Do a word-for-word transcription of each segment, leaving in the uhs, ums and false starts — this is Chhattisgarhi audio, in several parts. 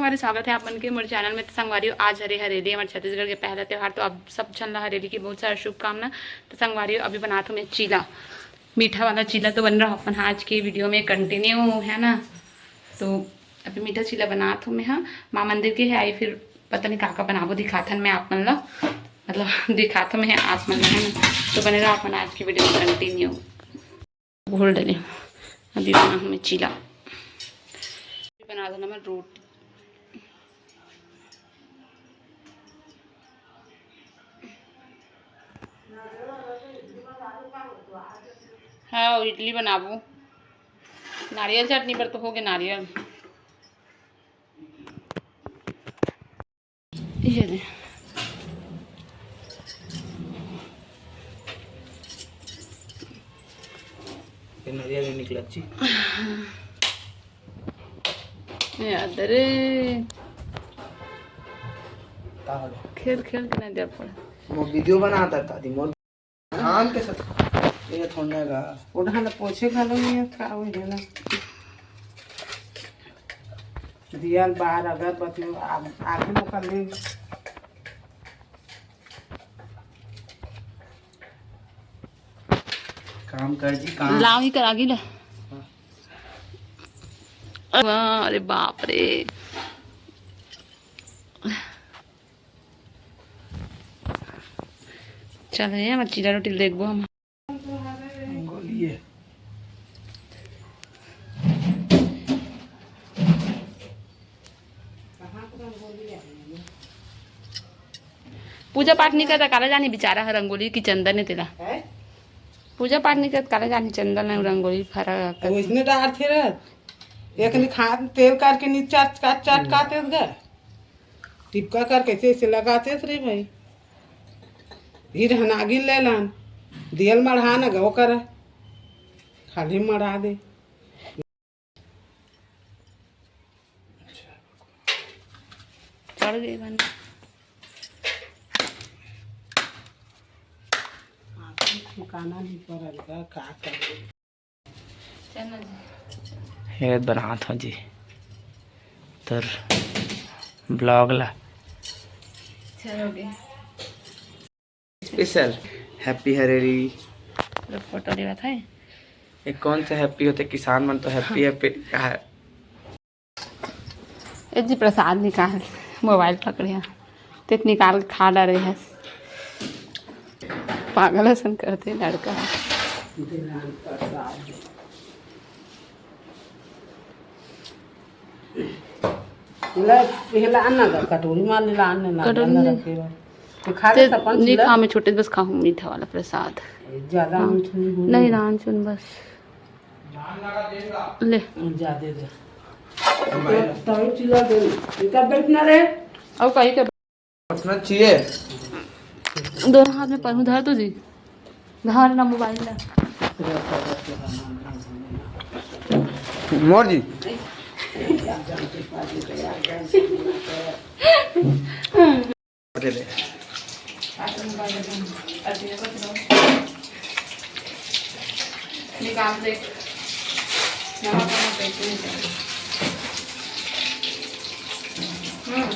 हमारे स्वागत है आप मन के मोर चैनल में। तो संगवारी हो, आज हरे हरेली, हमारे छत्तीसगढ़ के पहला त्यौहार, तो आप सब झन ला हरेली की बहुत सारी शुभकामना। तो संगवारी हो, अभी बनात हूँ मैं चीला, मीठा वाला चीला। तो बने रहो अपन आज की वीडियो में कंटिन्यू, है ना। तो अभी मीठा चीला बनात हूँ मैं, हाँ। माँ मंदिर के है आई, फिर पता नहीं का का बनाबो, दिखाथन मैं आप मन ला, मतलब दिखाथन मैं आप मन ला, है ना। तो बने रहो अपन आज की वीडियो में कंटिन्यू। घोल डले हूँ, अभी बना हूँ मैं चीला। अभी बना देना मैं रोटी। हाँ, इडली बनाबू। नारियल चटनी पर तो हो गए नारियल। ये दे। ये नरिया भी निकला जी। याद रे। का हो गया? खेल खेल के नहीं दे पड़ा। वो वीडियो बनाता था दी मोर। काम के साथ ये थोड़ा का। उठाना पोछे घालो नहीं था, वो है ना। दिया बाहर अगरबत्ती आग, आग में कर ले। काम कर जी, काम। लाओ ही करा गिला। वाह, अरे बाप रे। चल, ये हमर चीला रोटी ल देखबो हम। रंगोलिए। पूजा पाठ नहीं करता, काला जानी बेचारा ह रंगोली की चंदन है तेला। हैं? पूजा पाठ नहीं करता, काला जानी चंदन है रंगोली फरा अब कर। इसने डार थे रह। एक ने खा तेल करके नीचे चाट, चाट, चाट, काट दे। टिपका कर कैसे ऐसे लगाते रे भाई। फिर हनागिन ले लान। दियल मढ़ा न गो कर। खाली मढ़ा दे। चढ़ गई बन। ठिकाना नहीं पड़ल बा, का करे। चल ना जी। ये बनात हो जी तोर ब्लॉग ला। चलो गए। Special happy Hareli. लोग फोटो लेवत है। ये कौन सा हैप्पी होते, किसान मन तो हैप्पी हैप्पी है। ए जी, प्रसाद निकाल, मोबाइल पकड़े हैं, ते निकाल के खा डारे है। पागल असन करते लड़का। ले, पहला आना दा, कटोरी में ले ला, आने ना, कटोरी आना में। रखे बा। तो खा ले ते सपन नहीं सिला। खा, मैं छोटे बस खाऊं मीठा वाला प्रसाद। ज्यादा हाँ। मीठ नहीं होई। नहीं, रान सुन बस। ले। ज्यादा दे। तो, तो चिल्ला दे। इनका बैठना रे। और कहीं के उठना चाहिए। दोनों हाथ में पढ़ू धर तो जी। धर ना मोबाइल ला। मोर जी। दे दे। निकाल दे। नमक, नमक, कैसे निकाल दे। हम्म।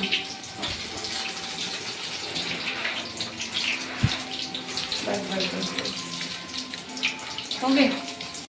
बस, बस, बस, बस। हो गए?